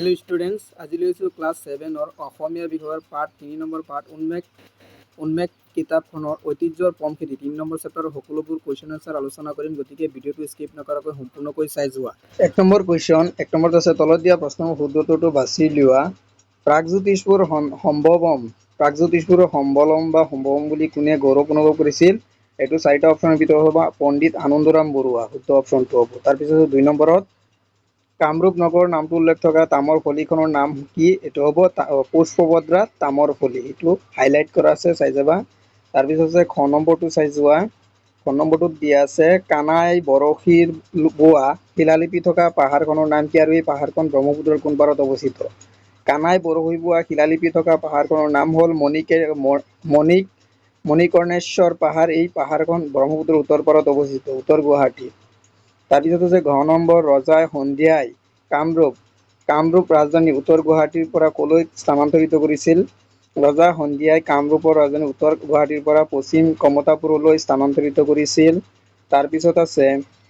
Hello' students, আজি লৈছোঁ class ছেভেনৰ অসমীয়া বিষয়ৰ পাঠ 3 নম্বৰ পাঠ উন্মেষ। উন্মেষ কিতাপখনৰ ঐতিহ্যৰ পম খেদি 3 নম্বৰ চেপ্টাৰৰ সকলোবোৰ কুৱেশ্যন এনচাৰ আলোচনা কৰিম। গতিকে ভিডিঅ'টো স্কিপ নকৰাকৈ সম্পূৰ্ণকৈ চাই যোৱা। 1 নম্বৰ কুৱেশ্যন, 1 নম্বৰত আছে, তলত দিয়া প্ৰশ্নৰ শুদ্ধ উত্তৰটো বাছি উলিওৱা। প্ৰাগজ্যোতিষপুৰ সম্ভৱম, প্ৰাগজ্যোতিষপুৰৰ সম্বলম বা সম্ভৱম বুলি কোনে গৌৰৱ অনুভৱ কৰিছিল? এইটো চাৰিটা অপশ্যনৰ ভিতৰত হ'ব পণ্ডিত আনন্দৰাম বৰুৱা, শুদ্ধ অপশ্যনটো হ'ব। তাৰপিছত 2 নম্বৰত, কামৰূপ নগৰ নামটো উল্লেখ থকা তামৰ ফলিখনৰ নাম কি? এইটো হ'ব পুষ্পভদ্ৰা তামৰ ফলি। এইটো হাইলাইট কৰা আছে, চাই যাবা। তাৰপিছত আছে খ নম্বৰটো চাই যোৱা। খ নম্বৰটোত দিয়া আছে, কানাই বৰশীৰ বোৱা শিলালিপি থকা পাহাৰখনৰ নাম কি আৰু এই পাহাৰখন ব্ৰহ্মপুত্ৰৰ কোন পাৰত অৱস্থিত? কানাই বৰশী বোৱা শিলালিপি থকা পাহাৰখনৰ নাম হ'ল মণিকৰ্ণেশ্বৰ পাহাৰ। এই পাহাৰখন ব্ৰহ্মপুত্ৰৰ উত্তৰ পাৰত অৱস্থিত, উত্তৰ গুৱাহাটী। তাৰপিছত আছে ঘ নম্বৰ, ৰজাই সন্ধিয়াই কামৰূপ কামৰূপ ৰাজধানী উত্তৰ গুৱাহাটীৰ পৰা কলৈ স্থানান্তৰিত কৰিছিল? ৰজা সন্ধিয়াই কামৰূপৰ ৰাজধানী উত্তৰ গুৱাহাটীৰ পৰা পশ্চিম কমতাপুৰলৈ স্থানান্তৰিত কৰিছিল। তাৰপিছত আছে,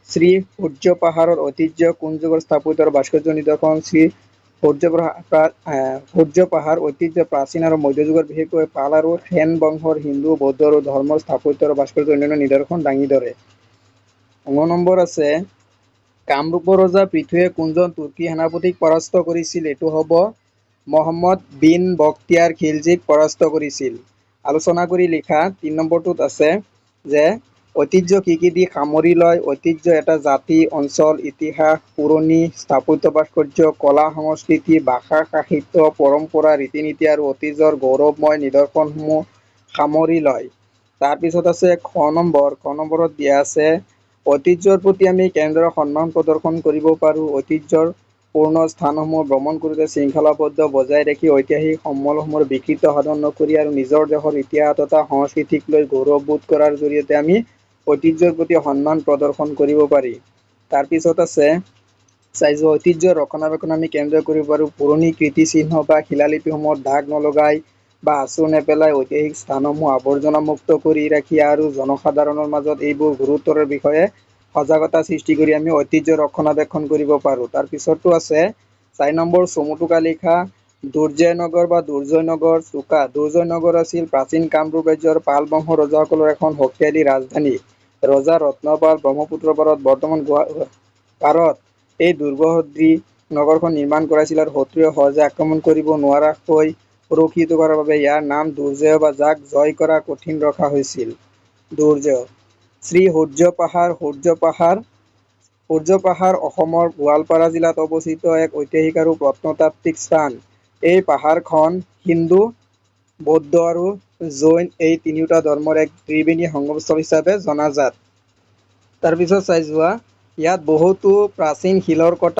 শ্ৰী সূৰ্য পাহাৰৰ ঐতিহ্য কোন যুগৰ স্থাপত্য আৰু ভাস্কৰ্য নিদৰ্শন? শ্ৰী সূৰ্য পাহাৰ ঐতিহ্য প্ৰাচীন আৰু মধ্যযুগৰ, বিশেষকৈ পাল আৰু সেন বংশৰ হিন্দু, বৌদ্ধ আৰু ধৰ্মৰ স্থাপত্য আৰু ভাস্কৰ্যৰ অন্যান্য নিদৰ্শন দাঙি ধৰে। ঙ নম্বৰ আছে, কামৰূপৰ ৰজা পৃথুৱে কোনজন তুৰ্কী সেনাপতিক পৰাস্ত কৰিছিল? এইটো হ'ব মহম্মদ বিন বখতিয়াৰ খিলজীক পৰাস্ত কৰিছিল। আলোচনা কৰি লিখা। 3 নম্বৰটোত আছে যে ঐতিহ্য কি কি দিশ সামৰি লয়? ঐতিহ্য এটা জাতি, অঞ্চল, ইতিহাস, পুৰণি স্থাপত্য ভাস্কৰ্য, কলা সংস্কৃতি, ভাষা, সাহিত্য, পৰম্পৰা, ৰীতি নীতি আৰু অতীজৰ গৌৰৱময় নিদৰ্শনসমূহ সামৰি লয়। তাৰপিছত আছে খ নম্বৰ। খ নম্বৰত দিয়া আছে, ঐতিহ্যৰ প্ৰতি আমি কেনেদৰে সন্মান প্ৰদৰ্শন কৰিব পাৰোঁ? ঐতিহ্যৰ পূৰ্ণ স্থানসমূহ ভ্ৰমণ কৰোঁতে শৃংখলাবদ্ধ বজাই ৰাখি, ঐতিহাসিক সমলসমূহৰ বিকৃত সাধন নকৰি আৰু নিজৰ দেশৰ ইতিহাস তথা সংস্কৃতিক লৈ গৌৰৱবোধ কৰাৰ জৰিয়তে আমি ঐতিহ্যৰ প্ৰতি সন্মান প্ৰদৰ্শন কৰিব পাৰি। তাৰপিছত আছে চাই যোৱা, ঐতিহ্যৰ ৰক্ষণাবেক্ষণ আমি কেনেদৰে কৰিব পাৰোঁ? পুৰণি কীৰ্তিচিহ্ন বা শিলালিপিসমূহত দাগ নলগাই বা আঁচোৰ নেপেলাই, ঐতিহাসিক স্থানসমূহ আৱৰ্জনামুক্ত কৰি ৰাখি আৰু জনসাধাৰণৰ মাজত এইবোৰ গুৰুত্বৰ বিষয়ে সজাগতা সৃষ্টি কৰি আমি ঐতিহ্য ৰক্ষণাবেক্ষণ কৰিব পাৰোঁ। তাৰপিছতো আছে 4 নম্বৰ, চমুটোকা লিখা। দুৰ্জয়নগৰ বা দুৰ্জয়নগৰ চোকা। দুৰ্জয়নগৰ আছিল প্ৰাচীন কামৰূপ ৰাজ্যৰ পাল বংশৰ ৰজাসকলৰ এখন শক্তিশালী ৰাজধানী। ৰজা ৰত্নপাল ব্ৰহ্মপুত্ৰৰ পাৰত, বৰ্তমান পাৰত এই দুৰ্গসদৃশ নগৰখন নিৰ্মাণ কৰাইছিল আৰু শত্ৰুৱে সহজে আক্ৰমণ কৰিব নোৱাৰাকৈ সুৰক্ষিত কৰাৰ বাবে ইয়াৰ নাম দুৰ্জয় বা যাক জয় কৰা কঠিন ৰখা হৈছিল। দুৰ্জয়। শ্ৰী সূৰ্য পাহাৰ, সূৰ্য পাহাৰ, সূৰ্য পাহাৰ অসমৰ গোৱালপাৰা জিলাত অৱস্থিত এক ঐতিহাসিক আৰু প্ৰত্নতাত্ত্বিক স্থান। এই পাহাৰখন হিন্দু, বৌদ্ধ আৰু জৈন এই তিনিওটা ধৰ্মৰ এক ত্ৰিবেণী সংগমস্থল হিচাপে জনাজাত। তাৰপিছত চাই যোৱা, ইয়াত বহুতো প্ৰাচীন শিলৰ কটা